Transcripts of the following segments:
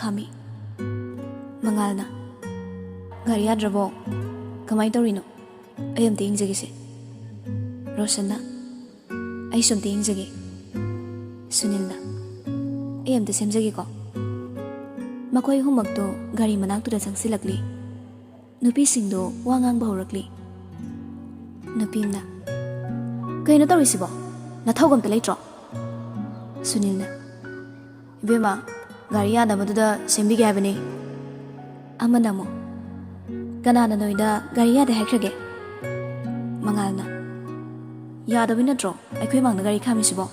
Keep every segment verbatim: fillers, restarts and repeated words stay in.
ꯈꯥꯝꯃꯤ꯫ ꯃꯉꯥꯜꯅ, "ꯒꯥꯔꯤ ꯌꯥꯗ꯭ꯔꯕꯣ? ꯀꯃꯥꯏꯅ ꯇꯧꯔꯤꯅꯣ? ꯑꯩ ꯑꯝꯇ ꯌꯦꯡꯖꯒꯦꯁꯦ꯫" ꯔꯣꯁꯟꯅ, "ꯑꯩꯁꯨ ꯑꯝꯇ ꯌꯦꯡꯖꯒꯦ꯫" ꯁꯨꯅꯤꯜꯅ, "ꯑꯩ ꯑꯝꯇ ꯁꯦꯝꯖꯒꯦꯀꯣ꯫" ꯃꯈꯣꯏ ꯑꯍꯨꯝꯃꯛꯇꯣ ꯒꯥꯔꯤ ꯃꯅꯥꯛꯇꯨꯗ ꯆꯪꯁꯤꯜꯂꯛꯂꯤ꯫ ꯅꯨꯄꯤꯁꯤꯡꯗꯣ ꯋꯥ ꯉꯥꯡꯕ ꯍꯧꯔꯛꯂꯤ꯫ ꯅꯨꯄꯤ ꯑꯃꯅ, "ꯀꯩꯅꯣ ꯇꯧꯔꯤꯁꯤꯕꯣ? ꯅꯊꯧꯒ ꯑꯝꯇ ꯂꯩꯇ꯭ꯔꯣ?" ꯁꯨꯅꯤꯜꯅ, "ꯏꯕꯦꯝꯃ, ꯒꯥꯔꯤ ꯌꯥꯗꯕꯗꯨꯗ ꯁꯦꯝꯕꯤꯒꯦ ꯍꯥꯏꯕꯅꯤ꯫" ꯑꯃꯅ ꯑꯃꯨꯛ, "ꯀꯅꯥꯅ ꯅꯣꯏꯗ ꯒꯥꯔꯤ ꯌꯥꯗꯦ ꯍꯥꯏꯈ꯭ꯔꯒꯦ?" ꯃꯉꯥꯜꯅ, "ꯌꯥꯗꯕꯩ ꯅꯠꯇ꯭ꯔꯣ ꯑꯩꯈꯣꯏ ꯃꯥꯡꯗ ꯒꯥꯔꯤ ꯈꯥꯝꯃꯤꯁꯤꯕꯣ?"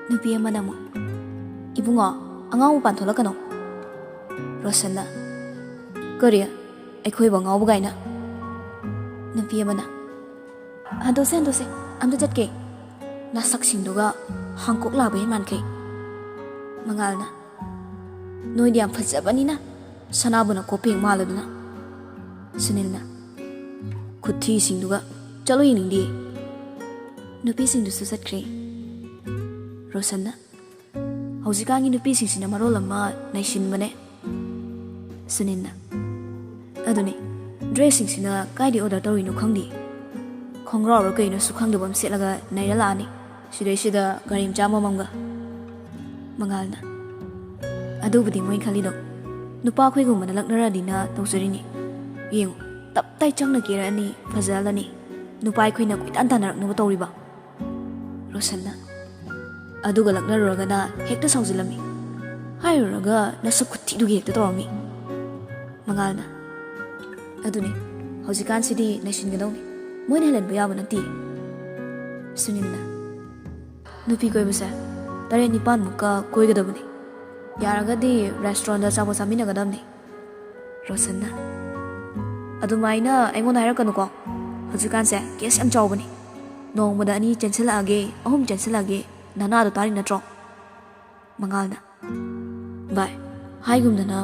ꯅꯨꯄꯤ ꯑꯃꯅ ꯑꯃꯨꯛ, "ꯏꯕꯨꯡꯉꯣ, ꯑꯉꯥꯎ ꯃꯄꯥꯟ ꯊꯣꯛꯂꯛꯀꯅꯣ꯫" ꯔꯣꯁꯟꯅ, "ꯀꯔꯤ? ꯑꯩꯈꯣꯏꯕꯨ ꯑꯉꯥꯎꯕ ꯀꯥꯏꯅ?" ꯅꯨꯄꯤ ꯑꯃꯅ, "ꯍꯟꯗꯣꯛꯁꯦ, ꯍꯟꯗꯣꯛꯁꯦ, ꯑꯝꯇ ꯆꯠꯀꯦ꯫ ꯅꯁꯛꯁꯤꯡꯗꯨꯒ ꯍꯥꯡꯀꯣꯛ ꯂꯥꯕ ꯍꯦꯟ ꯃꯥꯟꯈꯩ꯫" ꯃꯉꯥꯜꯅ, "ꯅꯣꯏꯗꯤ ꯌꯥꯝ ꯐꯖꯕꯅꯤꯅ ꯁꯅꯥꯕꯨꯅ ꯀꯣꯞꯄꯦꯡ ꯃꯥꯜꯂꯗꯅ꯫" ꯁꯨꯅꯤꯜꯅ, "ꯈꯨꯊꯤꯁꯤꯡꯗꯨꯒ ꯆꯠꯂꯣ, ꯌꯦꯡꯅꯤꯡꯗꯦ꯫" ꯅꯨꯄꯤꯁꯤꯡꯗꯨꯁꯨ ꯆꯠꯈ꯭ꯔꯦ꯫ ꯔꯣꯁꯟꯅ, "ꯍꯧꯖꯤꯛꯀꯥꯟꯒꯤ ꯅꯨꯄꯤꯁꯤꯡꯁꯤꯅ ꯃꯔꯣꯜ ꯑꯃ ꯅꯩꯁꯤꯟꯕꯅꯦ꯫" ꯁꯨꯅꯤꯜꯅ, "ꯑꯗꯨꯅꯤ, ꯗ꯭ꯔꯦꯁꯁꯤꯡꯁꯤꯅ ꯀꯥꯏꯗꯩ ꯑꯣꯔꯗꯔ ꯇꯧꯔꯤꯅꯣ ꯈꯪꯗꯦ꯫ ꯈꯣꯡꯒ꯭ꯔꯥꯎꯔ ꯀꯩꯅꯣꯁꯨ ꯈꯪꯗꯕ ꯑꯃ ꯁꯦꯠꯂꯒ ꯅꯩꯔ ꯂꯥꯛꯑꯅꯤ꯫ ꯁꯤꯗꯩꯁꯤꯗ ꯒꯥꯔꯤ ꯃꯆꯥ ꯑꯃꯃꯝꯒ꯫" ꯃꯉꯥꯜꯅ, "ꯑꯗꯨꯕꯨꯗꯤ ꯃꯣꯏ ꯈꯜꯂꯤꯗꯣ ꯅꯨꯄꯥ ꯑꯩꯈꯣꯏꯒꯨꯝꯕꯅ ꯂꯛꯅꯔꯗꯤꯅ ꯇꯧꯖꯔꯤꯅꯤ꯫ ꯌꯦꯡꯉꯨ, ꯇꯞ ꯇꯥꯏ ꯆꯪꯅ ꯀꯦꯔꯛꯑꯅꯤ, ꯐꯖꯍꯜꯂꯅꯤ꯫ ꯅꯨꯄꯥ ꯑꯩꯈꯣꯏꯅ ꯀꯣꯏꯇꯥꯟ ꯇꯥꯟꯅꯔꯛꯅꯕ ꯇꯧꯔꯤꯕ꯫" ꯔꯣꯁꯟꯅ, "ꯑꯗꯨꯒ ꯂꯛꯅꯔꯨꯔꯒꯅ ꯍꯦꯛꯇ ꯁꯥꯎꯖꯤꯜꯂꯝꯃꯤ꯫ ꯍꯥꯏꯔꯨꯔꯒ ꯅꯁꯛ ꯈꯨꯊꯤꯗꯨꯒꯤ ꯍꯦꯛꯇ ꯇꯧꯔꯝꯃꯤ꯫" ꯃꯉꯥꯜꯅ, "ꯑꯗꯨꯅꯤ, ꯍꯧꯖꯤꯛꯀꯥꯟꯁꯤꯗꯤ ꯅꯩꯁꯤꯟꯒꯗꯧꯅꯤ꯫ ꯃꯣꯏꯅ ꯍꯦꯜꯍꯟꯕ ꯌꯥꯕ ꯅꯠꯇꯦ꯫" ꯁꯨꯅꯤꯜꯅ, "ꯅꯨꯄꯤ ꯀꯣꯏꯕꯁꯦ ꯇꯔꯦꯠ ꯅꯤꯄꯥꯟꯃꯨꯛꯀ ꯀꯣꯏꯒꯗꯕꯅꯤ꯫ ꯌꯥꯔꯒꯗꯤ ꯔꯦꯁꯇꯨꯔꯦꯟꯗ ꯑꯆꯥꯄꯣꯠ ꯆꯥꯃꯤꯟꯅꯒꯗꯕꯅꯤ꯫" ꯔꯣꯁꯟꯅ, "ꯑꯗꯨꯃꯥꯏꯅ ꯑꯩꯉꯣꯟꯗ ꯍꯥꯏꯔꯛꯀꯅꯨꯀꯣ꯫ ꯍꯧꯖꯤꯛꯀꯥꯟꯁꯦ ꯀꯦꯁ ꯌꯥꯝ ꯆꯥꯎꯕꯅꯤ꯫ ꯅꯣꯡꯃꯗ ꯑꯅꯤ ꯆꯦꯟꯁꯤꯜꯂꯛꯑꯒꯦ, ꯑꯍꯨꯝ ꯆꯦꯟꯁꯤꯜꯂꯛꯑꯒꯦ, ꯅꯅꯥꯗꯣ ꯇꯥꯔꯤ ꯅꯠꯇ꯭ꯔꯣ?" ꯃꯉꯥꯜꯅ, "ꯚꯥꯏ, ꯍꯥꯏꯒꯨꯝꯗꯅ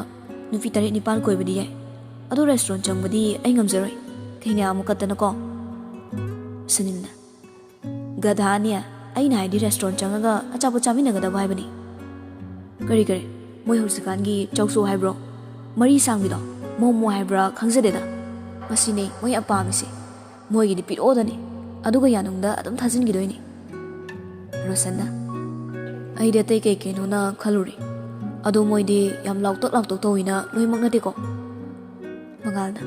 ꯅꯨꯄꯤ ꯇꯔꯦꯠ ꯅꯤꯄꯥꯜ ꯀꯣꯏꯕꯗꯤ ꯌꯥꯏ, ꯑꯗꯣ ꯔꯦꯁꯇꯨꯔꯦꯟ ꯆꯪꯕꯗꯤ ꯑꯩ ꯉꯝꯖꯔꯣꯏ꯫ ꯊꯦꯡꯅ ꯑꯃꯨꯛ ꯀꯠꯇꯅꯀꯣ꯫" ꯁꯨꯅꯤꯜꯅ, "ꯒꯙꯥꯅꯦ, ꯑꯩꯅ ꯍꯥꯏꯗꯤ ꯔꯦꯁꯇꯨꯔꯦꯟ ꯆꯪꯉꯒ ꯑꯆꯥꯄꯣꯠ ꯆꯥꯃꯤꯟꯅꯒꯗꯕ ꯍꯥꯏꯕꯅꯤ꯫ ꯀꯔꯤ ꯀꯔꯤ? ꯃꯣꯏ ꯍꯧꯖꯤꯛꯀꯥꯟꯒꯤ ꯆꯧꯆꯧ ꯍꯥꯏꯕ꯭ꯔꯣ, ꯃꯔꯤ ꯁꯥꯡꯕꯤꯗꯣ, ꯃꯣꯃꯣ ꯍꯥꯏꯕ꯭ꯔꯥ ꯈꯪꯖꯗꯦꯗ, ꯃꯁꯤꯅꯦ ꯃꯣꯏ ꯑꯄꯥꯝꯃꯤꯁꯦ꯫ ꯃꯣꯏꯒꯤꯗꯤ ꯄꯤꯔꯛꯑꯣꯗꯅꯤ, ꯑꯗꯨꯒ ꯌꯥꯅꯨꯡꯗ ꯑꯗꯨꯝ ꯊꯥꯖꯤꯟꯈꯤꯗꯣꯏꯅꯤ꯫ ꯔꯣꯁꯟꯅ, ꯑꯩꯗꯤ ꯑꯇꯩ ꯀꯩ ꯀꯩꯅꯣꯅ ꯈꯜꯂꯨꯔꯦ, ꯑꯗꯣ ꯃꯣꯏꯗꯤ ꯌꯥꯝ ꯂꯥꯎꯇꯛ ꯂꯥꯎꯇꯛ ꯇꯧꯋꯤꯅ ꯂꯣꯏꯅꯃꯛ ꯅꯠꯇꯦꯀꯣ? ꯃꯉꯥꯜꯅ,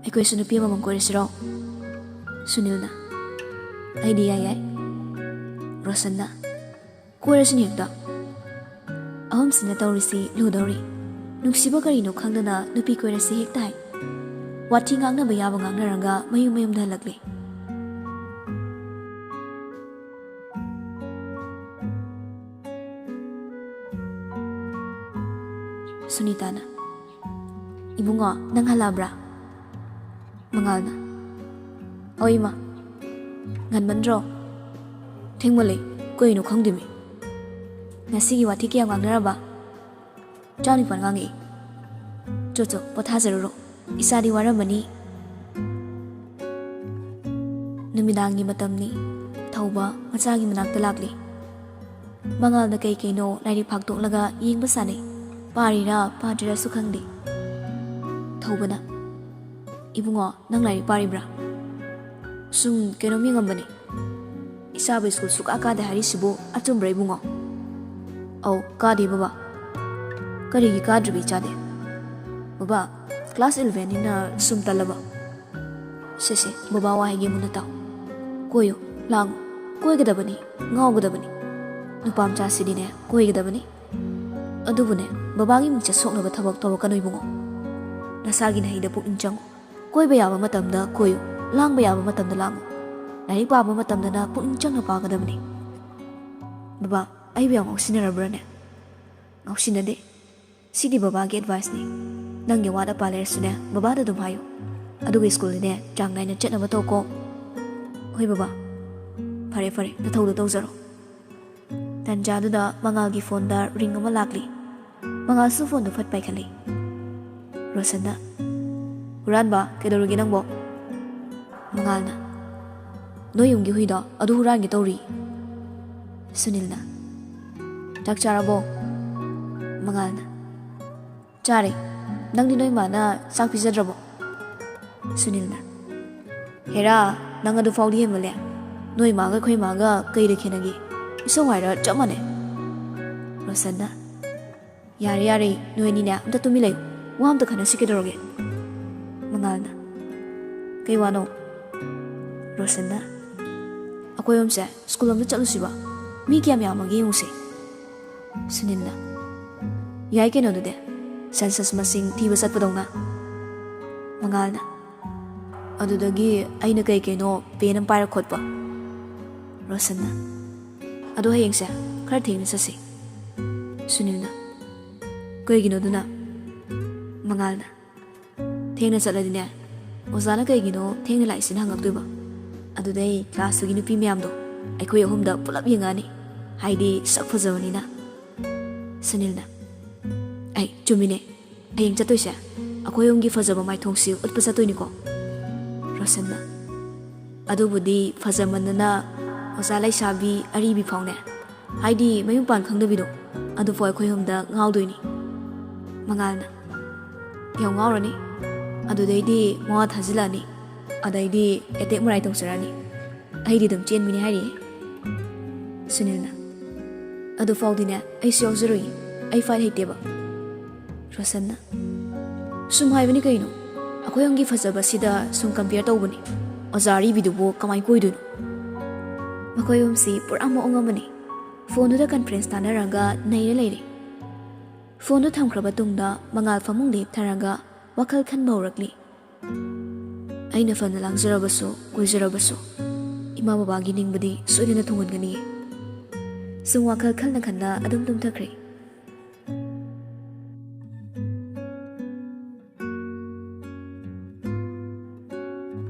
ꯑꯩꯈꯣꯏꯁꯨ ꯅꯨꯄꯤ ꯑꯃꯃꯝ ꯀꯣꯏꯔꯁꯤꯔꯣ? ꯁꯨꯅꯤꯜꯅ, ꯑꯩꯗꯤ ꯌꯥꯏ ꯌꯥꯏ꯫ ꯔꯣꯁꯟꯅ, ꯀꯣꯏꯔꯁꯤꯅꯦ ꯍꯦꯛꯇ꯫ ꯑꯍꯨꯝꯁꯤꯅ ꯇꯧꯔꯤꯁꯤ ꯂꯨꯗꯧꯔꯤ꯫ ꯅꯨꯡꯁꯤꯕ ꯀꯔꯤꯅꯣ ꯈꯪꯗꯅ ꯅꯨꯄꯤ ꯀꯣꯏꯔꯁꯤ ꯍꯦꯛꯇ ꯍꯥꯏ꯫ ꯋꯥꯊꯤ ꯉꯥꯡꯅꯕ ꯌꯥꯕ ꯉꯥꯡꯅꯔꯒ ꯃꯌꯨꯝ ꯃꯌꯨꯝꯗ ꯍꯜꯂꯛꯂꯤ꯫ ꯁꯨꯅꯤꯇꯥꯅ, ꯏꯕꯨꯡꯉꯣ, ꯅꯪ ꯍꯜꯂꯛꯑꯕ꯭ꯔꯥ? ꯃꯉꯥꯜꯅ, ꯑꯣ ꯏꯃꯥ, ꯉꯟꯃꯟꯗ꯭ꯔꯣ? ꯊꯦꯡꯃꯜꯂꯦ, ꯀꯩꯅꯣ ꯈꯪꯗꯦꯃꯤ꯫ ꯉꯁꯤꯒꯤ ꯋꯥꯊꯤ ꯀꯌꯥꯝ ꯉꯥꯡꯅꯔꯕ? ꯆꯥ ꯅꯤꯄꯥꯟ ꯉꯥꯡꯉꯛꯏ꯫ ꯆꯣ ꯆꯣ, ꯄꯣꯊꯥꯖꯔꯨꯔꯣ, ꯏꯆꯥꯗꯤ ꯋꯥꯔꯝꯃꯅꯤ꯫ ꯅꯨꯃꯤꯗꯥꯡꯒꯤ ꯃꯇꯝꯅꯤ꯫ ꯊꯧꯕ ꯃꯆꯥꯒꯤ ꯃꯅꯥꯛꯇ ꯂꯥꯛꯂꯤ꯫ ꯃꯉꯥꯜꯅ ꯀꯩ ꯀꯩꯅꯣ ꯂꯥꯏꯔꯤꯛ ꯐꯥꯛꯇꯣꯛꯂꯒ ꯌꯦꯡꯕ ꯁꯥꯟꯅꯩ꯫ ꯄꯥꯔꯤꯔꯥ ꯄꯥꯗ꯭ꯔꯤꯔꯥꯁꯨ ꯈꯪꯗꯦ꯫ ꯊꯧꯕꯅ, ꯏꯕꯨꯡꯉꯣ, ꯅꯪ ꯂꯥꯏꯔꯤꯛ ꯄꯥꯔꯤꯕ꯭ꯔꯥ? ꯁꯨꯝ ꯀꯩꯅꯣꯝ ꯌꯦꯡꯉꯝꯕꯅꯦ꯫ ꯏꯆꯥꯕꯨ ꯁ꯭ꯀꯨꯜ ꯁꯨꯛꯀꯥ ꯀꯥꯗꯦ ꯍꯥꯏꯔꯤꯁꯤꯕꯨ ꯑꯆꯨꯝꯕ꯭ꯔꯥ ꯏꯕꯨꯡꯉꯣ? ꯑꯧ, ꯀꯥꯗꯦ ꯕꯕꯥ꯫ ꯀꯔꯤꯒꯤ ꯀꯥꯗ꯭ꯔꯤꯕ ꯏꯆꯥꯗꯤ? ꯕꯕꯥ, ꯀ꯭ꯂꯥꯁ ꯏꯂꯚꯦꯟꯅꯤꯅ ꯁꯨꯝ ꯇꯜꯂꯕ꯫ ꯁꯦ ꯁꯦ, ꯕꯕꯥ ꯋꯥ ꯍꯥꯏꯒꯦ ꯃꯨꯟꯅ ꯇꯥꯎ꯫ ꯀꯣꯏꯌꯨ, ꯂꯥꯡꯉꯨ, ꯀꯣꯏꯒꯗꯕꯅꯤ, ꯉꯥꯎꯒꯗꯕꯅꯤ꯫ ꯅꯨꯄꯥ ꯃꯆꯥꯁꯤꯗꯤꯅꯦ ꯀꯣꯏꯒꯗꯕꯅꯤ꯫ ꯑꯗꯨꯕꯨꯅꯦ, ꯕꯕꯥꯒꯤ ꯃꯤꯡꯆꯠ ꯁꯣꯛꯅꯕ ꯊꯕꯛ ꯇꯧꯔꯛꯀꯅꯨ ꯏꯕꯨꯡꯉꯣ꯫ ꯅꯁꯥꯒꯤ ꯅꯍꯩꯗ ꯄꯨꯛꯅꯤꯡ ꯆꯪꯉꯨ꯫ ꯀꯣꯏꯕ ꯌꯥꯕ ꯃꯇꯝꯗ ꯀꯣꯏꯌꯨ, ꯂꯥꯡꯕ ꯌꯥꯕ ꯃꯇꯝꯗ ꯂꯥꯡꯉꯨ꯫ ꯂꯥꯏꯔꯤꯛ ꯄꯥꯕ ꯃꯇꯝꯗꯅ ꯄꯨꯛꯅꯤꯡ ꯆꯪꯅ ꯄꯥꯒꯗꯕꯅꯤ꯫ ꯕꯕꯥ, ꯑꯩꯕꯨ ꯌꯥꯝ ꯉꯥꯎꯁꯤꯟꯅꯔꯕ꯭ꯔꯥꯅꯦ? ꯉꯥꯎꯁꯤꯟꯅꯗꯦ꯫ ꯁꯤꯗꯤ ꯕꯕꯥꯒꯤ ꯑꯦꯗꯚꯥꯏꯁꯅꯤ꯫ ꯅꯪꯒꯤ ꯑꯋꯥꯠ ꯑꯄꯥ ꯂꯩꯔꯁꯨꯅꯦ, ꯕꯕꯥꯗ ꯑꯗꯨꯝ ꯍꯥꯏꯌꯨ꯫ ꯑꯗꯨꯒ ꯁ꯭ꯀꯨꯜꯗꯤꯅꯦ ꯆꯥꯡ ꯅꯥꯏꯅ ꯆꯠꯅꯕ ꯇꯧꯀꯣ꯫ ꯍꯣꯏ ꯕꯕꯥ꯫ ꯐꯔꯦ ꯐꯔꯦ, ꯅꯊꯧꯗꯣ ꯇꯧꯖꯔꯣ꯫ ꯇꯟꯖꯥꯗꯨꯗ ꯃꯉꯥꯜꯒꯤ ꯐꯣꯟꯗ ꯔꯤꯡ ꯑꯃ ꯂꯥꯛꯂꯤ꯫ ꯃꯉꯥꯜꯁꯨ ꯐꯣꯟꯗꯨ ꯐꯠ ꯄꯥꯏꯈꯠꯂꯤ꯫ ꯔꯣꯁꯟꯅ, "ꯍꯨꯔꯥꯟꯕ, ꯀꯩꯗꯧꯔꯒꯦ ꯅꯪꯕꯣ?" ꯃꯉꯥꯜꯅ, "ꯅꯣꯏ ꯌꯨꯝꯒꯤ ꯍꯨꯏꯗꯣ ꯑꯗꯨ ꯍꯨꯔꯥꯟꯒꯦ ꯇꯧꯔꯤ꯫" ꯁꯨꯅꯤꯜꯅ, "ꯆꯥꯛ ꯆꯥꯔꯕꯣ?" ꯃꯉꯥꯜꯅ, "ꯆꯥꯔꯦ꯫ ꯅꯪꯗꯤ ꯅꯣꯏ ꯃꯥꯅ ꯆꯥꯛ ꯄꯤꯖꯗ꯭ꯔꯕꯣ?" ꯁꯨꯅꯤꯜꯅ, "ꯍꯦꯔꯥ, ꯅꯪ ꯑꯗꯨ ꯐꯥꯎꯗꯤ ꯍꯦꯟꯃꯜꯂꯦ꯫ ꯅꯣꯏ ꯃꯥꯒ ꯑꯩꯈꯣꯏ ꯃꯥꯒ ꯀꯩꯗ ꯈꯦꯠꯅꯒꯦ? ꯏꯁꯧ ꯍꯥꯏꯔ ꯆꯞ ꯃꯥꯟꯅꯩ꯫" ꯔꯣꯁꯟꯅ, "ꯌꯥꯔꯦ, ꯌꯥꯔꯦ, ꯅꯣꯏ ꯑꯅꯤꯅꯦ, ꯑꯝꯇ ꯇꯨꯃꯤꯟ ꯂꯩꯌꯨ꯫ ꯋꯥ ꯑꯝꯇ ꯈꯟꯅꯁꯤ ꯀꯩꯗꯧꯔꯒꯦ?" ꯃꯉꯥꯜꯅ, "ꯀꯩ ꯋꯥꯅꯣ?" ꯔꯣꯁꯟꯅ, "ꯑꯩꯈꯣꯏ ꯑꯍꯨꯝꯁꯦ ꯁ꯭ꯀꯨꯜ ꯑꯝꯗ ꯆꯠꯂꯨꯁꯤꯕ꯫ ꯃꯤ ꯀꯌꯥꯝ ꯌꯥꯝꯃꯒꯦ ꯌꯦꯡꯉꯨꯁꯦ꯫" ꯁꯨꯅꯤꯜꯅ, "ꯌꯥꯏ ꯀꯩꯅꯣ ꯑꯗꯨꯗꯤ, ꯁꯦꯟꯁꯁ ꯃꯁꯤꯡ ꯊꯤꯕ ꯆꯠꯄꯗꯧꯅ꯫" ꯃꯉꯥꯜꯅ, "ꯑꯗꯨꯗꯒꯤ ꯑꯩꯅ ꯀꯩ ꯀꯩꯅꯣ ꯄꯦꯟ ꯑꯃ ꯄꯥꯏꯔ ꯈꯣꯠꯄ꯫" ꯔꯣꯁꯟꯅ, "ꯑꯗꯣ ꯍꯌꯦꯡꯁꯦ ꯈꯔ ꯊꯦꯡꯅ ꯆꯠꯁꯤ꯫" ꯁꯨꯅꯤꯜꯅ, "ꯀꯩꯒꯤꯅꯣ ꯑꯗꯨꯅ?" ꯃꯉꯥꯜꯅ, "ꯊꯦꯡꯅ ꯆꯠꯂꯗꯤꯅꯦ, ꯑꯣꯖꯥꯅ ꯀꯩꯒꯤꯅꯣ ꯊꯦꯡꯅ ꯂꯥꯛꯏꯁꯤꯅ ꯍꯪꯉꯛꯇꯣꯏꯕ꯫ ꯑꯗꯨꯗꯩ ꯀ꯭ꯂꯥꯁꯇꯨꯒꯤ ꯅꯨꯄꯤ ꯃꯌꯥꯝꯗꯣ ꯑꯩꯈꯣꯏ ꯑꯍꯨꯝꯗ ꯄꯨꯂꯞ ꯌꯦꯡꯉꯛꯑꯅꯤ, ꯍꯥꯏꯗꯤ ꯁꯛ ꯐꯖꯕꯅꯤꯅ꯫" ꯁꯨꯅꯤꯜꯅ, "ꯑꯩ ꯆꯨꯝꯃꯤꯅꯦ, ꯍꯌꯦꯡ ꯆꯠꯇꯣꯏꯁꯦ ꯑꯩꯈꯣꯏ ꯑꯍꯨꯝꯒꯤ ꯐꯖꯕ ꯃꯥꯏꯊꯣꯡꯁꯤ ꯎꯠꯄ ꯆꯠꯇꯣꯏꯅꯤꯀꯣ꯫" ꯔꯣꯁꯟꯅ, "ꯑꯗꯨꯕꯨꯗꯤ ꯐꯖꯃꯟꯗꯅ ꯑꯣꯖꯥ ꯂꯩꯁꯥꯕꯤ ꯑꯔꯤꯕꯤ ꯐꯥꯎꯅꯦ, ꯍꯥꯏꯗꯤ ꯃꯌꯨꯝ ꯄꯥꯟ ꯈꯪꯗꯕꯤꯗꯣ, ꯑꯗꯨꯐꯥꯎ ꯑꯩꯈꯣꯏ ꯑꯍꯨꯝꯗ ꯉꯥꯎꯗꯣꯏꯅꯤ꯫" ꯃꯉꯥꯜꯅ, "ꯌꯥꯝ ꯉꯥꯎꯔꯅꯤ꯫ ꯑꯗꯨꯗꯩꯗꯤ ꯃꯋꯥ ꯊꯥꯖꯤꯜꯂꯛꯑꯅꯤ꯫ ꯑꯗꯩꯗꯤ ꯑꯦꯇꯦꯛ ꯃꯔꯥꯏ ꯇꯧꯖꯔꯛꯑꯅꯤ꯫ ꯑꯩꯗꯤ ꯑꯗꯨꯝ ꯆꯦꯟꯕꯤꯅꯤ ꯍꯥꯏꯔꯤꯌꯦ꯫" ꯁꯨꯅꯤꯜꯅ, "ꯑꯗꯨꯐꯥꯎꯗꯤꯅꯦ ꯑꯩꯁꯨ ꯌꯥꯎꯖꯔꯨꯏ꯫ ꯑꯩ ꯐꯥꯏꯠ ꯍꯩꯇꯦꯕ꯫" ꯔꯣꯁꯟꯅ, "ꯁꯨꯝ ꯍꯥꯏꯕꯅꯤ ꯀꯩꯅꯣ, ꯑꯩꯈꯣꯏ ꯑꯍꯨꯝꯒꯤ ꯐꯖꯕꯁꯤꯗ ꯁꯨꯝ ꯀꯝꯄꯤꯌꯔ ꯇꯧꯕꯅꯤ꯫ ꯑꯣꯖꯥ ꯑꯔꯤꯕꯤꯗꯨꯕꯨ ꯀꯃꯥꯏꯅ ꯀꯣꯏꯗꯣꯏꯅꯣ?" ꯃꯈꯣꯏ ꯑꯍꯨꯝꯁꯤ ꯄꯨꯔꯥ ꯃꯑꯣꯡ ꯑꯃꯅꯤ꯫ ꯐꯣꯟꯗꯨꯗ ꯀꯟꯐ꯭ꯔꯦꯟꯁ ꯇꯥꯟꯅꯔꯒ ꯅꯩꯔ ꯂꯩꯔꯦ꯫ ꯐꯣꯟꯗꯨ ꯊꯝꯈ꯭ꯔꯕ ꯇꯨꯡꯗ ꯃꯉꯥꯜ ꯐꯃꯨꯡꯗ ꯍꯤꯞꯊꯔꯒ ꯋꯥꯈꯜ ꯈꯟꯕ ꯍꯧꯔꯛꯂꯤ꯫ "ꯑꯩꯅ ꯐꯅ ꯂꯥꯡꯖꯔꯕꯁꯨ, ꯀꯣꯏꯖꯔꯕꯁꯨ, ꯏꯃꯥ ꯕꯕꯥꯒꯤ ꯅꯤꯡꯕꯗꯤ ꯁꯣꯏꯗꯅ ꯊꯨꯡꯍꯟꯒꯅꯤꯌꯦ꯫" ꯁꯨꯝ ꯋꯥꯈꯜ ꯈꯟꯅ ꯈꯟꯅ ꯑꯗꯨꯝ ꯇꯨꯝꯊꯈ꯭ꯔꯦ꯫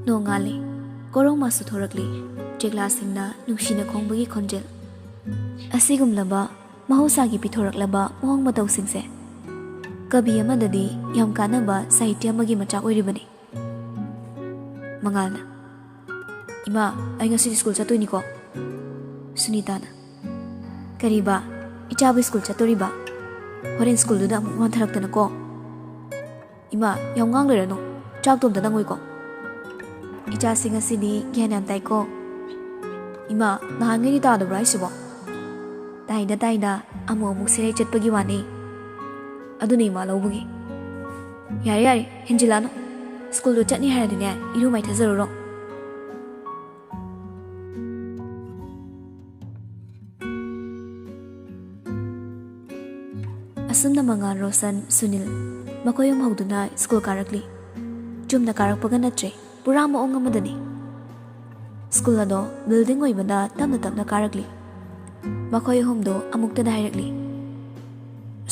ꯅꯣꯡꯉꯥꯜꯂꯦ꯫ ꯀꯣꯔꯧ ꯃꯥꯁꯨ ꯊꯣꯔꯛꯂꯤ꯫ ꯆꯦꯛꯂꯥꯁꯤꯡꯅ ꯅꯨꯡꯁꯤꯅ ꯈꯣꯡꯕꯒꯤ ꯈꯣꯟꯖꯦꯜ꯫ ꯑꯁꯤꯒꯨꯝꯂꯕ ꯃꯍꯧꯁꯥꯒꯤ ꯄꯤꯊꯣꯔꯛꯂꯕ ꯃꯑꯣꯡ ꯃꯇꯧꯁꯤꯡꯁꯦ ꯀꯕꯤ ꯑꯃꯗꯗꯤ ꯌꯥꯝ ꯀꯥꯟꯅꯕ ꯁꯥꯍꯤꯇ꯭ꯌ ꯑꯃꯒꯤ ꯃꯆꯥꯛ ꯑꯣꯏꯔꯤꯕꯅꯤ꯫ ꯃꯉꯥꯜꯅ, "ꯏꯃꯥ, ꯑꯩ ꯉꯁꯤꯗꯤ ꯁ꯭ꯀꯨꯜ ꯆꯠꯇꯣꯏꯅꯤꯀꯣ?" ꯁꯨꯅꯤꯇꯥꯅ, "ꯀꯔꯤꯕ? ꯏꯆꯥꯕꯨ ꯁ꯭ꯀꯨꯜ ꯆꯠꯇꯣꯔꯤꯕ?" ꯍꯣꯔꯦꯟ ꯁ꯭ꯀꯨꯜꯗꯨꯗ ꯑꯃꯨꯛ ꯋꯥꯟꯊꯔꯛꯇꯅꯀꯣ꯫ ꯏꯃꯥ, ꯌꯥꯝ ꯉꯥꯡ ꯂꯩꯔꯅꯨ꯫ ꯆꯥꯛꯇꯣ ꯑꯝꯇ ꯅꯪꯉꯨꯏꯀꯣ꯫ ꯏꯆꯥꯁꯤꯡ ꯑꯁꯤꯗꯤ ꯒ꯭ꯌꯥꯟ ꯌꯥꯝ ꯇꯥꯏꯀꯣ꯫ ꯏꯃꯥ, ꯅꯍꯥꯟꯉꯩꯗꯤ ꯇꯥꯗꯕ꯭ꯔꯥ ꯍꯥꯏꯁꯤꯕꯣ? ꯇꯥꯏꯗ, ꯇꯥꯏꯗ꯫ ꯑꯃꯨꯛ ꯑꯃꯨꯛ ꯁꯤꯔꯩ ꯆꯠꯄꯒꯤ ꯋꯥꯅꯤ꯫ ꯑꯗꯨꯅ ꯏꯃꯥ ꯂꯧꯕꯒꯤ꯫ ꯌꯥꯔꯦ, ꯌꯥꯔꯦ, ꯍꯦꯟꯖꯤꯜꯂꯛꯑꯅꯨ꯫ ꯁ꯭ꯀꯨꯜꯗꯣ ꯆꯠꯅꯤ ꯍꯥꯏꯔꯗꯤꯅꯦ, ꯏꯔꯨ ꯃꯥꯏꯊꯖꯔꯨꯔꯣ꯫ ꯑꯁꯨꯝꯅ ꯃꯉꯥꯜ, ꯔꯣꯁꯟ, ꯁꯨꯅꯤꯜ ꯃꯈꯣꯏ ꯑꯍꯨꯝ ꯍꯧꯗꯨꯅ ꯁ꯭ꯀꯨꯜ ꯀꯥꯔꯛꯂꯤ꯫ ꯆꯨꯝꯅ ꯀꯥꯔꯛꯄꯒ ꯅꯠꯇ꯭ꯔꯦ, ꯄꯨꯔꯥ ꯃꯑꯣꯡ ꯑꯃꯗꯅꯤ꯫ ꯁ꯭ꯀꯨꯜ ꯑꯗꯣ ꯕꯤꯜꯗꯤꯡ ꯑꯣꯏꯕꯅ ꯇꯞꯅ ꯇꯞꯅ ꯀꯥꯔꯛꯂꯤ꯫ ꯃꯈꯣꯏ ꯑꯍꯨꯝꯗꯣ ꯑꯃꯨꯛꯇꯗ ꯍꯥꯏꯔꯛꯂꯤ,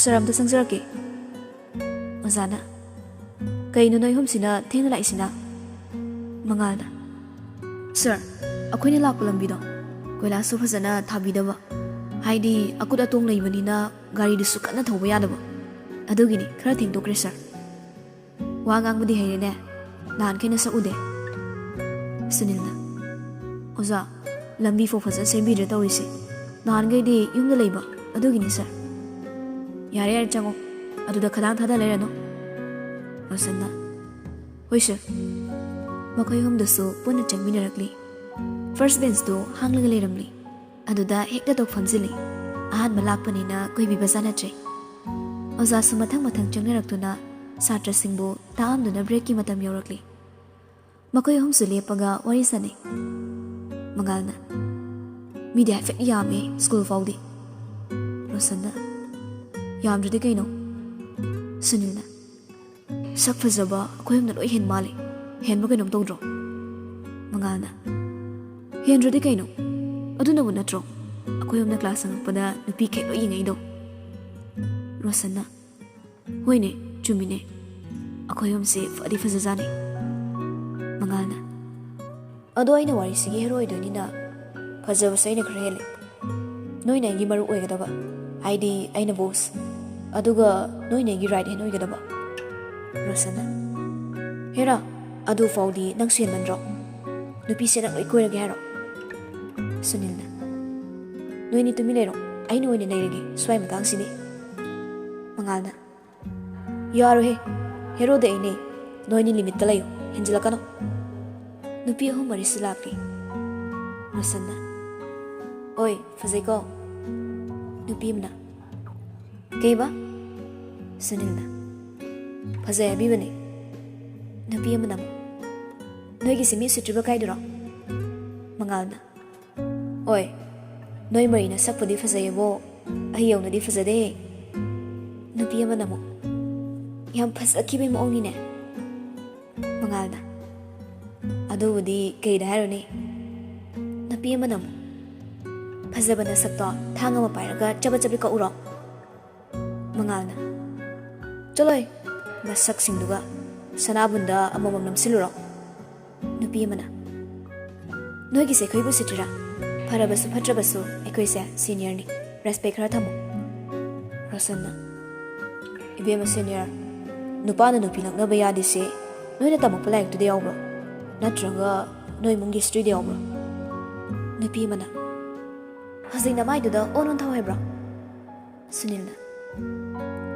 "ꯁꯥꯔ, ꯑꯝꯇ ꯆꯪꯖꯔꯛꯀꯦ꯫" ꯑꯣꯖꯥꯅ, "ꯀꯩꯅꯣ ꯅꯣꯏ ꯑꯍꯨꯝꯁꯤꯅ ꯊꯦꯡꯅ ꯂꯥꯛꯏꯁꯤꯅ?" ꯃꯉꯥꯜꯅ, "ꯁꯥꯔ, ꯑꯩꯈꯣꯏꯅ ꯂꯥꯛꯄ ꯂꯝꯕꯤꯗꯣ ꯀꯣꯏꯂꯥꯁꯁꯨ ꯐꯖꯅ ꯊꯥꯕꯤꯗꯕ, ꯍꯥꯏꯗꯤ ꯑꯀꯨꯠ ꯑꯇꯣꯡ ꯂꯩꯕꯅꯤꯅ ꯒꯥꯔꯤꯗꯨꯁꯨ ꯀꯟꯅ ꯊꯧꯕ ꯌꯥꯗꯕ, ꯑꯗꯨꯒꯤꯅꯤ ꯈꯔ ꯊꯦꯡꯗꯣꯛꯈ꯭ꯔꯦ ꯁꯥꯔ꯫ ꯋꯥ ꯉꯥꯡꯕꯗꯤ ꯍꯩꯔꯦꯅꯦ, ꯅꯍꯥꯟꯈꯩ ꯅꯁꯛ ꯎꯗꯦ꯫" ꯁꯨꯅꯤꯜꯅ, "ꯑꯣꯖꯥ, ꯂꯝꯕꯤ ꯐꯥꯎ ꯐꯖꯅ ꯁꯦꯝꯕꯤꯗ꯭ꯔꯦ ꯇꯧꯔꯤꯁꯦ꯫ ꯅꯍꯥꯟꯈꯩꯗꯤ ꯌꯨꯝꯗ ꯂꯩꯕ, ꯑꯗꯨꯒꯤꯅꯤ ꯁꯥꯔ꯫" "ꯌꯥꯔꯦ, ꯌꯥꯔꯦ, ꯆꯪꯉꯣ꯫ ꯑꯗꯨꯗ ꯈꯗꯥꯡ ꯊꯥꯗ ꯂꯩꯔꯅꯨ꯫" ꯔꯣꯁꯟꯅ, "ꯍꯣꯏ ꯁꯥꯔ꯫" ꯃꯈꯣꯏ ꯑꯍꯨꯝꯗꯨꯁꯨ ꯄꯨꯟꯅ ꯆꯪꯃꯤꯟꯅꯔꯛꯂꯤ꯫ ꯐꯥꯔꯁ ꯕꯦꯟꯁꯇꯨ ꯍꯥꯡꯂꯒ ꯂꯩꯔꯝꯂꯤ꯫ ꯑꯗꯨꯗ ꯍꯦꯛꯇ ꯇꯣꯛ ꯐꯝꯖꯤꯜꯂꯤ꯫ ꯑꯍꯥꯟꯕ ꯂꯥꯛꯄꯅꯤꯅ ꯀꯨꯏꯕꯤꯕ ꯆꯥꯅꯗ꯭ꯔꯦ꯫ ꯑꯣꯖꯥꯁꯨ ꯃꯊꯪ ꯃꯊꯪ ꯆꯪꯅꯔꯛꯇꯨꯅ ꯁꯥꯇ꯭ꯔꯁꯤꯡꯕꯨ ꯇꯥꯛꯑꯝꯗꯨꯅ ꯕ꯭ꯔꯦꯛꯀꯤ ꯃꯇꯝ ꯌꯧꯔꯛꯂꯤ꯫ ꯃꯈꯣꯏ ꯑꯍꯨꯝꯁꯨ ꯂꯦꯞꯄꯒ ꯋꯥꯔꯤ ꯁꯥꯅꯩ꯫ ꯃꯉꯥꯜꯅ, "ꯃꯤꯗꯤ ꯍꯥꯏꯐꯦꯠ ꯌꯥꯝꯃꯦ ꯁ꯭ꯀꯨꯜ ꯐꯥꯎꯗꯤ꯫" ꯔꯣꯁꯟꯅ, "ꯌꯥꯝꯗ꯭ꯔꯗꯤ ꯀꯩꯅꯣ?" ꯁꯨꯅꯤꯜꯅ, "ꯁꯛ ꯐꯖꯕ ꯑꯩꯈꯣꯏ ꯑꯍꯨꯝꯅ ꯂꯣꯏ ꯍꯦꯟ ꯃꯥꯜꯂꯦ꯫ ꯍꯦꯟꯕ ꯀꯩꯅꯣꯝ ꯇꯧꯗ꯭ꯔꯣ?" ꯃꯉꯥꯜꯅ, "ꯍꯦꯟꯗ꯭ꯔꯗꯤ ꯀꯩꯅꯣ? ꯑꯗꯨꯅꯕꯨ ꯅꯠꯇ꯭ꯔꯣ ꯑꯩꯈꯣꯏ ꯑꯍꯨꯝꯅ ꯀ꯭ꯂꯥꯁ ꯆꯪꯉꯛꯄꯗ ꯅꯨꯄꯤꯈꯩ ꯂꯣꯏ ꯌꯦꯡꯉꯛꯏꯗꯣ?" ꯔꯣꯁꯟꯅ, "ꯍꯣꯏꯅꯦ, ꯆꯨꯝꯃꯤꯅꯦ꯫ ꯑꯩꯈꯣꯏ ꯑꯍꯨꯝꯁꯦ ꯐꯗꯤ ꯐꯖꯖꯥꯠꯅꯤ꯫" ꯃꯉꯥꯜꯅ, "ꯑꯗꯣ ꯑꯩꯅ ꯋꯥꯔꯤꯁꯤꯒꯤ ꯍꯦꯔꯣ ꯑꯣꯏꯗꯣꯏꯅꯤꯅ ꯐꯖꯕꯁꯦ ꯑꯩꯅ ꯈꯔ ꯍꯦꯜꯂꯦ꯫ ꯅꯣꯏꯅ ꯑꯩꯒꯤ ꯃꯔꯨꯞ ꯑꯣꯏꯒꯗꯕ, ꯍꯥꯏꯗꯤ ꯑꯩꯅ ꯕꯣꯁ, ꯑꯗꯨꯒ ꯅꯣꯏꯅ ꯑꯩꯒꯤ ꯔꯥꯏꯠ ꯍꯦꯟ ꯑꯣꯏꯒꯗꯕ꯫" ꯔꯣꯁꯟꯅ, "ꯍꯦꯔꯥ, ꯑꯗꯨ ꯐꯥꯎꯗꯤ ꯅꯪꯁꯨ ꯍꯦꯟꯃꯟꯗ꯭ꯔꯣ? ꯅꯨꯄꯤꯁꯦ ꯅꯪ ꯂꯣꯏ ꯀꯣꯏꯔꯒꯦ ꯍꯥꯏꯔꯣ?" ꯁꯨꯅꯤꯜꯅ, "ꯅꯣꯏꯅꯤ ꯇꯨꯃꯤꯟ ꯂꯩꯔꯣ, ꯑꯩꯅ ꯑꯣꯏꯅ ꯅꯩꯔꯒꯦ ꯁ꯭ꯋꯥꯏ ꯃꯇꯥꯡꯁꯤꯗꯤ꯫" ꯃꯉꯥꯜꯅ, "ꯌꯥꯔꯣꯏꯍꯦ, ꯍꯦꯔꯣꯗꯤ ꯑꯩꯅꯦ꯫ ꯅꯣꯏꯅꯤ ꯂꯤꯃꯤꯠꯇ ꯂꯩꯌꯨ, ꯍꯦꯟꯖꯤꯜꯂꯛꯀꯅꯨ꯫" ꯅꯨꯄꯤ ꯑꯍꯨꯝ ꯃꯔꯤꯁꯨ ꯂꯥꯛꯂꯤ꯫ ꯔꯣꯁꯟꯅ, "ꯑꯣꯏ, ꯐꯖꯩꯀꯣ?" ꯅꯨꯄꯤ ꯑꯃꯅ, "ꯀꯩꯕ?" ꯁꯨꯅꯤꯜꯅ, "ꯐꯖꯩ ꯍꯥꯏꯕꯤꯕꯅꯦ꯫" ꯅꯨꯄꯤ ꯑꯃꯅ ꯑꯃꯨꯛ, "ꯅꯣꯏꯒꯤꯁꯦ ꯃꯤ ꯎꯁꯤꯠꯇ꯭ꯔꯤꯕ ꯀꯥꯏꯗꯨꯔꯣ?" ꯃꯉꯥꯜꯅ, "ꯑꯣꯏ, ꯅꯣꯏ ꯃꯔꯤꯅ ꯁꯛꯄꯨꯗꯤ ꯐꯖꯩꯌꯦꯕꯣ, ꯑꯩ ꯌꯧꯅꯗꯤ ꯐꯖꯗꯦ꯫" ꯅꯨꯄꯤ ꯑꯃꯅ ꯑꯃꯨꯛ, "ꯌꯥꯝ ꯐꯖꯈꯤꯕꯒꯤ ꯃꯑꯣꯡꯅꯤꯅꯦ꯫" ꯃꯉꯥꯜꯅ, "ꯑꯗꯨꯕꯨꯗꯤ ꯀꯩꯗ ꯍꯥꯏꯔꯨꯅꯤ?" ꯅꯨꯄꯤ ꯑꯃꯅ ꯑꯃꯨꯛ, "ꯐꯖꯕ ꯅꯁꯛꯇꯣ ꯊꯥꯡ ꯑꯃ ꯄꯥꯏꯔꯒ ꯆꯕꯠ ꯆꯕꯠ ꯀꯛꯎꯔꯣ?" ꯃꯉꯥꯜꯅ, "ꯆꯠꯂꯣꯏ, ꯅꯁꯛꯁꯤꯡꯗꯨꯒ ꯁꯅꯥꯕꯨꯟꯗ ꯑꯃꯃꯝ ꯅꯝꯁꯤꯜꯂꯨꯔꯣ꯫" ꯅꯨꯄꯤ ꯑꯃꯅ, "ꯅꯣꯏꯒꯤꯁꯦ ꯑꯩꯈꯣꯏꯕꯨ ꯎꯁꯤꯠꯇ꯭ꯔꯤꯔꯥ? ꯐꯔꯕꯁꯨ ꯐꯠꯇ꯭ꯔꯕꯁꯨ ꯑꯩꯈꯣꯏꯁꯦ ꯁꯤꯅꯤꯌꯔꯅꯤ, ꯔꯦꯁꯄꯦꯛ ꯈꯔ ꯊꯝꯃꯨ꯫" ꯔꯣꯁꯟꯅ, "ꯏꯕꯦꯝꯃ ꯁꯤꯅꯤꯌꯔ, ꯅꯨꯄꯥꯅ ꯅꯨꯄꯤ ꯂꯛꯅꯕ ꯌꯥꯗꯦꯁꯦ ꯅꯣꯏꯅ ꯇꯝꯃꯛꯄ ꯂꯥꯏꯔꯤꯛꯇꯨꯗ ꯌꯥꯎꯕ꯭ꯔꯣ? ꯅꯠꯇ꯭ꯔꯒ ꯅꯣꯏ ꯏꯃꯨꯡꯒꯤ ꯍꯤꯁꯇ꯭ꯔꯤꯗ ꯌꯥꯎꯕ꯭ꯔꯣ?" ꯅꯨꯄꯤ ꯑꯃꯅ, "ꯍꯧꯖꯤꯛ ꯅꯃꯥꯏꯗꯨꯗ ꯑꯣꯟ ꯑꯣꯟꯊꯧ ꯍꯥꯏꯕ꯭ꯔꯣ?" ꯁꯨꯅꯤꯜꯅ,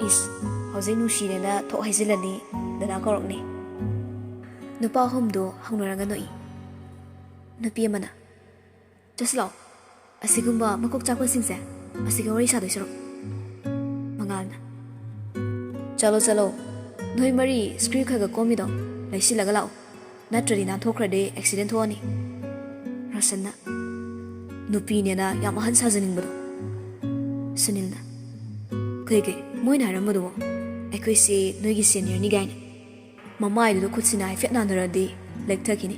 "ꯏꯁ, ꯍꯧꯖꯤꯛ ꯅꯨꯡꯁꯤꯔꯦꯅ ꯊꯣꯛ ꯍꯥꯏꯖꯤꯜꯂꯅꯤ, ꯗꯗꯥ ꯀꯧꯔꯛꯅꯤ꯫" ꯅꯨꯄꯥ ꯑꯍꯨꯝꯗꯨ ꯍꯧꯅꯔꯒ ꯅꯣꯛꯏ꯫ ꯅꯨꯄꯤ ꯑꯃꯅ, "ꯆꯠꯁꯤ ꯂꯥꯛꯑꯣ, ꯑꯁꯤꯒꯨꯝꯕ ꯃꯀꯣꯛ ꯆꯥꯛꯄꯁꯤꯡꯁꯦ ꯑꯁꯤꯒ ꯋꯥꯔꯤ ꯁꯥꯗꯣꯏ ꯁꯔꯨꯛ꯫" ꯃꯉꯥꯜꯅ, "ꯆꯠꯂꯣ, ꯆꯠꯂꯣ, ꯅꯣꯏ ꯃꯔꯤ ꯁ꯭ꯀ꯭ꯔꯤꯞ ꯈꯔ ꯈꯔ ꯀꯣꯝꯃꯤꯗꯣ ꯂꯩꯁꯤꯜꯂꯒ ꯂꯥꯛꯑꯣ, ꯅꯠꯇ꯭ꯔꯗꯤ ꯅꯥꯟꯊꯣꯛꯈ꯭ꯔꯗꯤ ꯑꯦꯛꯁꯤꯗꯦꯟ ꯊꯣꯛꯑꯅꯤ꯫" ꯔꯣꯁꯟꯅ, "ꯅꯨꯄꯤꯅꯦꯅ ꯌꯥꯝ ꯑꯍꯟ ꯁꯥꯖꯅꯤꯡꯕꯗꯣ꯫" ꯁꯨꯅꯤꯜꯅ, "ꯀꯩ ꯀꯩ ꯃꯣꯏꯅ ꯍꯥꯏꯔꯝꯕꯗꯨꯕꯣ? ꯑꯩꯈꯣꯏꯁꯦ ꯅꯣꯏꯒꯤ ꯁꯦꯅꯤꯌꯔꯅꯤ ꯀꯥꯏꯅ?" ꯃꯃꯥꯏꯗꯨꯗ ꯈꯨꯠꯁꯤꯅ ꯍꯥꯏꯐꯦꯠ ꯅꯥꯟꯊꯔꯗꯤ ꯂꯦꯛꯊꯈꯤꯅꯤ꯫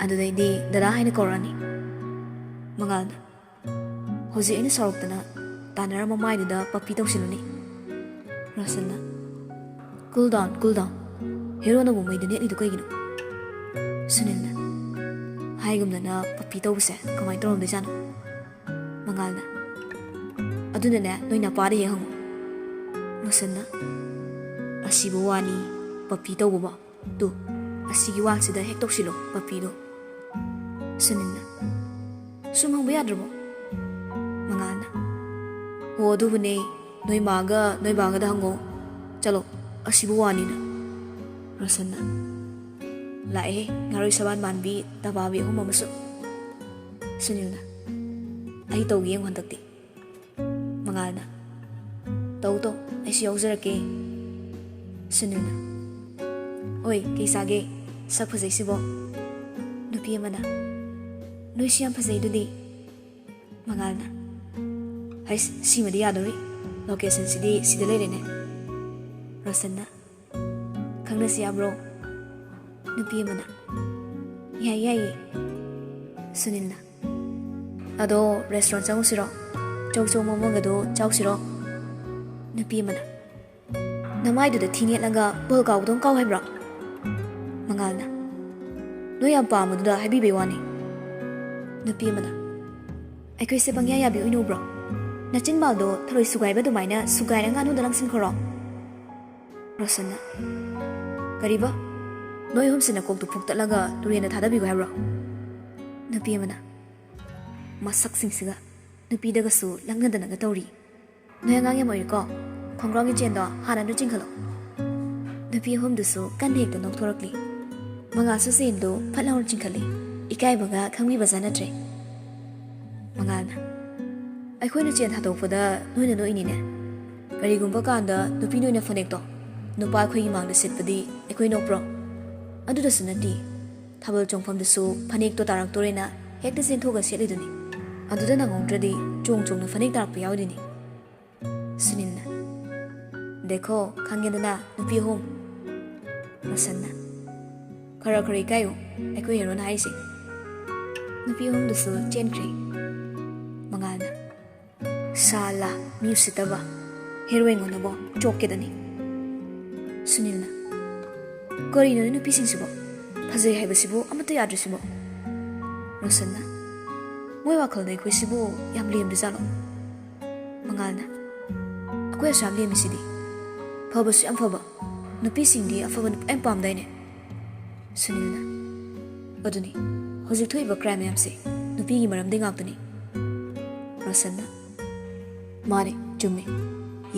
ꯑꯗꯨꯗꯩꯗꯤ ꯗꯗꯥ ꯍꯥꯏꯅ ꯀꯧꯔꯛꯑꯅꯤ꯫ ꯃꯉꯥꯜꯅ, "ꯍꯧꯖꯤꯛ ꯑꯩꯅ ꯁꯥꯎꯔꯛꯇꯅ ꯇꯥꯟꯅꯔ ꯃꯃꯥꯏꯗꯨꯗ ꯄꯞꯄꯤ ꯇꯧꯁꯤꯜꯂꯨꯅꯤ꯫" ꯔꯣꯁꯟꯅ, "Cool down, cool down꯫ ꯍꯦꯔꯣꯅꯕꯨ ꯃꯩꯗ ꯅꯦꯠꯂꯤꯗꯨ ꯀꯩꯒꯤꯅꯣ?" ꯁꯨꯅꯤꯜꯅ, "ꯍꯥꯏꯒꯨꯝꯗꯅ ꯄꯞꯄꯤ ꯇꯧꯕꯁꯦ ꯀꯃꯥꯏꯅ ꯇꯧꯔꯝꯗꯣꯏꯖꯥꯠꯅꯣ?" ꯃꯉꯥꯜꯅ, "ꯑꯗꯨꯅꯅꯦ, ꯅꯣꯏ ꯅꯄꯥꯗ ꯍꯦꯛ ꯍꯪꯉꯨ꯫" ꯔꯣꯁꯟꯅ, "ꯑꯁꯤꯕꯨ ꯋꯥꯅꯤ, ꯄꯞꯄꯤ ꯇꯧꯕꯕꯣ? ꯇꯨ, ꯑꯁꯤꯒꯤ ꯋꯥꯜꯁꯤꯗ ꯍꯦꯛ ꯇꯧꯁꯤꯜꯂꯣ ꯄꯞꯄꯤꯗꯣ꯫" ꯁꯨꯅꯤꯜꯅ, "ꯁꯨꯝ ꯍꯪꯕ ꯌꯥꯗ꯭ꯔꯕꯣ?" ꯃꯉꯥꯜꯅ, "ꯑꯣ, ꯑꯗꯨꯕꯨꯅꯦ, "ꯅꯣꯏ ꯃꯥꯒ ꯅꯣꯏ ꯕꯥꯒꯗ ꯍꯪꯉꯣ꯫ ꯆꯠꯂꯣ, ꯑꯁꯤꯕꯨ ꯋꯥꯅꯤꯅ"꯫ ꯔꯣꯁꯟꯅ, "ꯂꯥꯛꯑꯦꯍꯦ, ꯉꯥꯔꯣꯏ ꯁꯕꯥꯟ ꯃꯥꯟꯕꯤ ꯇꯕꯥꯕꯤ ꯑꯍꯨꯝ ꯑꯃꯁꯨ"꯫ ꯁꯨꯅꯤꯜꯅ, "ꯑꯩ ꯇꯧꯒꯦ ꯌꯦꯡꯉꯨ ꯍꯟꯗꯛꯇꯤ"꯫ ꯃꯉꯥꯜꯅ, "ꯇꯧ ꯇꯧ, ꯑꯩꯁꯨ ꯌꯥꯎꯖꯔꯛꯀꯦ"꯫ ꯁꯨꯅꯤꯜꯅ, "ꯑꯣꯏ, ꯀꯩ ꯆꯥꯒꯦ? ꯁꯛ ꯐꯖꯩꯁꯤꯕꯣ"꯫ ꯅꯨꯄꯤ ꯑꯃꯅ, "ꯅꯣꯏꯁꯨ ꯌꯥꯝ ꯐꯖꯩꯗꯨꯗꯤ"꯫ ꯃꯉꯥꯜꯅ, "ꯍꯩꯁ, ꯁꯤꯃꯗꯤ ꯌꯥꯗꯧꯔꯤ꯫ ꯂꯣꯀꯦꯁꯟꯁꯤꯗꯤ ꯁꯤꯗ ꯂꯩꯔꯦꯅꯦ"꯫ ꯔꯣꯁꯟꯅ, "ꯈꯪꯅꯁꯤ ꯌꯥꯕ꯭ꯔꯣ?" ꯅꯨꯄꯤ ꯑꯃꯅ, "ꯌꯥꯏ, ꯌꯥꯏꯌꯦ"꯫ ꯁꯨꯅꯤꯜꯅ, "ꯑꯗꯣ ꯔꯦꯁꯇꯨꯔꯦꯟ ꯆꯪꯉꯨꯁꯤꯔꯣ? ꯆꯧ ꯆꯧ ꯃꯣꯃꯣꯒꯗꯣ ꯆꯥꯎꯁꯤꯔꯣ?" ꯅꯨꯄꯤ ꯑꯃꯅ, "ꯅꯃꯥꯏꯗꯨꯗ ꯊꯤ ꯅꯦꯠꯂꯒ ꯕꯣꯜ ꯀꯥꯎꯕꯗꯧ ꯀꯥꯎ ꯍꯥꯏꯕ꯭ꯔꯣ?" ꯃꯉꯥꯜꯅ, "ꯅꯣꯏ ꯌꯥꯝ ꯄꯥꯝꯕꯗꯨꯗ ꯍꯥꯏꯕꯤꯕꯩ ꯋꯥꯅꯤ"꯫ ꯅꯨꯄꯤ ꯑꯃꯅ, "ꯑꯩꯈꯣꯏꯁꯦ ꯄꯪꯌꯥ ꯌꯥꯕꯤ ꯑꯣꯏꯅ ꯎꯕ꯭ꯔꯣ? ꯅꯆꯤꯟꯕꯥꯜꯗꯣ ꯊꯔꯣꯏ ꯁꯨꯒꯥꯏꯕ ꯑꯗꯨꯃꯥꯏꯅ ꯁꯨꯒꯥꯏꯔ ꯉꯥꯅꯨꯗ ꯂꯪꯁꯤꯟꯈ꯭ꯔꯣ"꯫ ꯔꯣꯁꯟꯅ, "ꯀꯔꯤꯕ? ꯅꯣꯏ ꯑꯍꯨꯝꯁꯤꯅ ꯀꯣꯛꯇꯨ ꯐꯨꯛꯇꯠꯂꯒ ꯇꯨꯔꯦꯟꯗ ꯊꯥꯗꯕꯤꯈꯣ ꯍꯥꯏꯕ꯭ꯔꯣ?" ꯅꯨꯄꯤ ꯑꯃꯅ, "ꯃꯁꯛꯁꯤꯡꯁꯤꯒ ꯅꯨꯄꯤꯗꯒꯁꯨ ꯂꯛꯅꯗꯅꯒ ꯇꯧꯔꯤ꯫ ꯅꯣꯏ ꯑꯉꯥꯡ ꯌꯥꯝ ꯑꯣꯏꯔꯤꯀꯣ꯫ ꯈꯣꯡꯒ꯭ꯔꯥꯎꯒꯤ ꯆꯦꯟꯗꯣ ꯍꯥꯟꯅ ꯑꯗꯨ ꯆꯤꯡꯈꯠꯂꯣ"꯫ ꯅꯨꯄꯤ ꯑꯍꯨꯝꯗꯨꯁꯨ ꯀꯟꯅ ꯍꯦꯛꯇ ꯅꯣꯛꯊꯣꯔꯛꯂꯤ꯫ ꯃꯉꯥꯜꯁꯨ ꯆꯦꯟꯗꯨ ꯐꯠ ꯂꯥꯎꯅ ꯆꯤꯡꯈꯠꯂꯤ꯫ ꯏꯀꯥꯏꯕꯒ ꯈꯪꯕꯤꯕ ꯆꯥꯅꯗ꯭ꯔꯦ꯫ ꯃꯉꯥꯜꯅ, "ꯑꯩꯈꯣꯏꯅ ꯆꯦꯟ ꯊꯥꯗꯣꯛꯄꯗ ꯅꯣꯏꯅ ꯅꯣꯛꯏꯅꯤꯅꯦ꯫ ꯀꯔꯤꯒꯨꯝꯕ ꯀꯥꯟꯗ ꯅꯨꯄꯤ ꯅꯣꯏꯅ ꯐꯅꯦꯛꯇꯣ ꯅꯨꯄꯥ ꯑꯩꯈꯣꯏꯒꯤ ꯃꯥꯡꯗ ꯁꯦꯠꯄꯗꯤ ꯑꯩꯈꯣꯏ ꯅꯣꯛꯄ꯭ꯔꯣ? ꯑꯗꯨꯗꯁꯨ ꯅꯠꯇꯦ, ꯊꯥꯕꯜ ꯆꯣꯡꯐꯝꯗꯁꯨ ꯐꯅꯦꯛꯇꯣ ꯇꯥꯔꯛꯇꯣꯔꯦꯅ ꯍꯦꯛꯇ ꯆꯦꯟꯊꯣꯛꯑꯒ ꯁꯦꯠꯂꯤꯗꯨꯅꯤ꯫ ꯑꯗꯨꯗ ꯅꯪꯍꯧꯗ꯭ꯔꯗꯤ ꯆꯣꯡ ꯆꯣꯡꯅ ꯐꯅꯦꯛ ꯇꯥꯔꯛꯄ ꯌꯥꯎꯗꯣꯏꯅꯤ"꯫ ꯁꯨꯅꯤꯜꯅ, "ꯗꯦꯈꯣ, ꯈꯪꯉꯦꯗꯅ, ꯅꯨꯄꯤ ꯑꯍꯨꯝ"꯫ ꯔꯣꯁꯟꯅ, "ꯈꯔ ꯈꯔ ꯏꯀꯥꯏꯌꯨ, ꯑꯩꯈꯣꯏ ꯍꯦꯔꯣꯅ ꯍꯥꯏꯔꯤꯁꯦ"꯫ ꯅꯨꯄꯤ ꯑꯍꯨꯝꯗꯨꯁꯨ ꯆꯦꯟꯈ꯭ꯔꯦ꯫ ꯃꯉꯥꯜꯅ, "ꯁꯥꯂꯥ, ꯃꯤ ꯎꯁꯤꯠꯇꯕ, ꯍꯦꯔꯣꯏꯟ ꯑꯣꯟꯅꯕꯣ ꯆꯣꯞꯀꯦꯗꯅꯤ"꯫ ꯁꯨꯅꯤꯜꯅ, "ꯀꯔꯤꯅꯣꯅꯦ ꯅꯨꯄꯤꯁꯤꯡꯁꯤꯕꯣ? ꯐꯖꯩ ꯍꯥꯏꯕꯁꯤꯕꯨ ꯑꯃꯠꯇ ꯌꯥꯗ꯭ꯔꯤꯁꯤꯕꯣ?" ꯔꯣꯁꯟꯅ, "ꯃꯣꯏ ꯋꯥꯈꯜꯗ ꯑꯩꯈꯣꯏꯁꯤꯕꯨ ꯌꯥꯝ ꯂꯦꯝꯗ꯭ꯔꯖꯥꯠꯂꯣ?" ꯃꯉꯥꯜꯅ, "ꯑꯩꯈꯣꯏ ꯑꯁꯨꯛ ꯌꯥꯝ ꯂꯦꯝꯃꯤꯁꯤꯗꯤ꯫ ꯐꯕꯁꯨ ꯌꯥꯝ ꯐꯕ, ꯅꯨꯄꯤꯁꯤꯡꯗꯤ ꯑꯐꯕ ꯅꯨꯄꯥ ꯌꯥꯝ ꯄꯥꯝꯗꯥꯏꯅꯦ"꯫ ꯁꯨꯅꯤꯜꯅ, "ꯑꯗꯨꯅꯤ, ꯍꯧꯖꯤꯛ ꯊꯣꯛꯏꯕ ꯀ꯭ꯔꯥꯏꯝ ꯃꯌꯥꯝꯁꯦ ꯅꯨꯄꯤꯒꯤ ꯃꯔꯝꯗꯩ ꯉꯥꯛꯇꯅꯤ"꯫ ꯔꯣꯁꯟꯅ, "ꯃꯥꯅꯦ, ꯆꯨꯝꯃꯦ꯫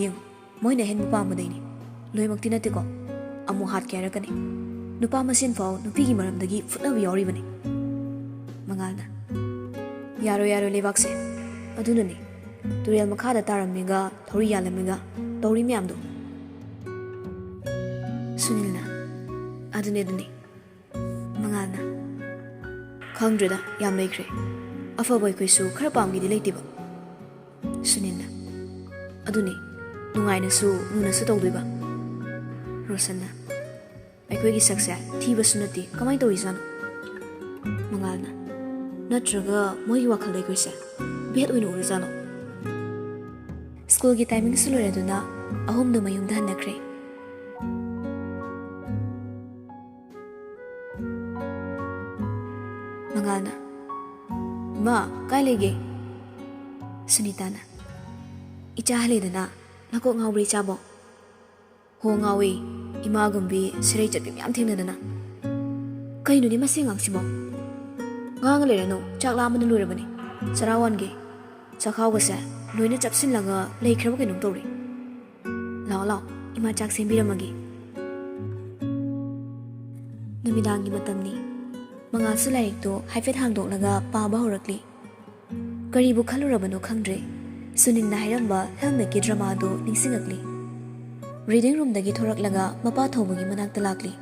"ꯌꯦꯡꯉꯨ, ꯃꯣꯏꯅ ꯑꯍꯦꯟꯕ ꯄꯥꯝꯕꯗꯩꯅꯤ꯫ ꯂꯣꯏꯃꯛꯇꯤ ꯅꯠꯇꯦꯀꯣ꯫ ꯑꯃꯨꯛ ꯍꯥꯠꯀꯦ ꯍꯥꯏꯔꯛꯀꯅꯤ꯫ ꯅꯨꯄꯥ ꯃꯁꯦꯟ ꯐꯥꯎ ꯅꯨꯄꯤꯒꯤ ꯃꯔꯝꯗꯒꯤ ꯐꯨꯠꯅꯕ ꯌꯥꯎꯔꯤꯕꯅꯤ"꯫ ꯃꯉꯥꯜꯅ, "ꯌꯥꯔꯣꯏ, ꯌꯥꯔꯣꯏ, ꯂꯩꯕꯥꯛꯁꯦ꯫ ꯑꯗꯨꯅꯅꯤ ꯇꯨꯔꯦꯜ ꯃꯈꯥꯗ ꯇꯥꯔꯝꯃꯤꯒ ꯊꯧꯔꯤ ꯌꯥꯜꯂꯝꯃꯤꯒ ꯇꯧꯔꯤ ꯃꯌꯥꯝꯗꯣ"꯫ ꯁꯨꯅꯤꯜꯅ, "ꯑꯗꯨꯅꯦ, ꯑꯗꯨꯅꯦ"꯫ ꯃꯉꯥꯜꯅ, "ꯈꯪꯗ꯭ꯔꯦꯗ, ꯌꯥꯝ ꯂꯩꯈ꯭ꯔꯦ꯫ ꯑꯐꯕ ꯑꯩꯈꯣꯏꯁꯨ ꯈꯔ ꯄꯥꯝꯒꯦꯗꯤ ꯂꯩꯇꯦꯕ"꯫ ꯁꯨꯅꯤꯜꯅ, "ꯑꯗꯨꯅꯤ, ꯅꯨꯡꯉꯥꯏꯅꯁꯨ ꯂꯨꯅꯁꯨ ꯇꯧꯗꯣꯏꯕ"꯫ ꯔꯣꯁꯟꯅ, "ꯑꯩꯈꯣꯏꯒꯤ ꯁꯛꯁꯦ ꯊꯤꯕꯁꯨ ꯅꯠꯇꯦ, ꯀꯃꯥꯏꯅ ꯇꯧꯔꯤꯖꯥꯠꯅꯣ?" ꯃꯉꯥꯜꯅ, "ꯅꯠꯇ꯭ꯔꯒ ꯃꯣꯏꯒꯤ ꯋꯥꯈꯜꯗ ꯑꯩꯈꯣꯏꯁꯦ ꯕꯦꯠ ꯑꯣꯏꯅ ꯎꯔꯖꯥꯠꯂꯣ?" ꯁ꯭ꯀꯨꯜꯒꯤ ꯇꯥꯏꯃꯤꯡꯁꯨ ꯂꯣꯏꯔꯗꯨꯅ ꯑꯍꯨꯝꯗꯨ ꯃꯌꯨꯝꯗ ꯍꯟꯅꯈ꯭ꯔꯦ꯫ ꯃꯉꯥꯜꯅ, "ꯏꯃꯥ, ꯀꯥꯏ ꯂꯩꯒꯦ?" ꯁꯨꯅꯤꯇꯥꯅ, "ꯏꯆꯥ ꯍꯜꯂꯦꯗꯅ, ꯅꯀꯣꯛ ꯉꯥꯎꯕ꯭ꯔꯥ ꯏꯆꯥꯕꯣ?" "ꯍꯣ, ꯉꯥꯎꯋꯦ꯫ ꯏꯃꯥꯒꯨꯝꯕꯤ ꯁꯤꯔꯩ ꯆꯠꯄꯤ ꯃꯌꯥꯝ ꯊꯦꯡꯅꯗꯅ"꯫ "ꯀꯩꯅꯣꯅꯦ ꯃꯁꯤ ꯑꯉꯥꯡꯁꯤꯕꯣ? ꯉꯥꯡꯉ ꯂꯩꯔꯅꯨ, ꯆꯥꯛ ꯂꯥꯝꯕꯅ ꯂꯣꯏꯔꯕꯅꯤ꯫ ꯆꯔꯥ ꯋꯥꯟꯒꯦ꯫ ꯆꯥꯛꯈꯥꯎꯒꯁꯦ ꯂꯣꯏꯅ ꯆꯞꯁꯤꯜꯂꯒ ꯂꯩꯈ꯭ꯔꯕ ꯀꯩꯅꯣꯝ ꯇꯧꯔꯦ꯫ ꯂꯥꯛꯑꯣ, ꯂꯥꯛꯑꯣ, ꯏꯃꯥ ꯆꯥꯛ ꯁꯦꯝꯕꯤꯔꯝꯃꯒꯦ"꯫ ꯅꯨꯃꯤꯗꯥꯡꯒꯤ ꯃꯇꯝꯅꯤ꯫ ꯃꯉꯥꯜꯁꯨ ꯂꯥꯏꯔꯤꯛꯇꯣ ꯍꯥꯏꯐꯦꯠ ꯍꯥꯡꯗꯣꯛꯂꯒ ꯄꯥꯕ ꯍꯧꯔꯛꯂꯤ꯫ ꯀꯔꯤꯕꯨ ꯈꯜꯂꯨꯔꯕꯅꯣ ꯈꯪꯗ꯭ꯔꯦ꯫ ꯁꯨꯅꯤꯜꯅ ꯍꯥꯏꯔꯝꯕ ꯍꯦꯜꯃꯦꯠꯀꯤ ꯗ꯭ꯔꯃꯥꯗꯨ ꯅꯤꯡꯁꯤꯡꯉꯛꯂꯤ꯫ ꯔꯤꯗꯤꯡ ꯔꯨꯝꯗꯒꯤ ꯊꯣꯔꯛꯂꯒ ꯃꯄꯥ ꯊꯧꯕꯒꯤ ꯃꯅꯥꯛꯇ ꯂꯥꯛꯂꯤ꯫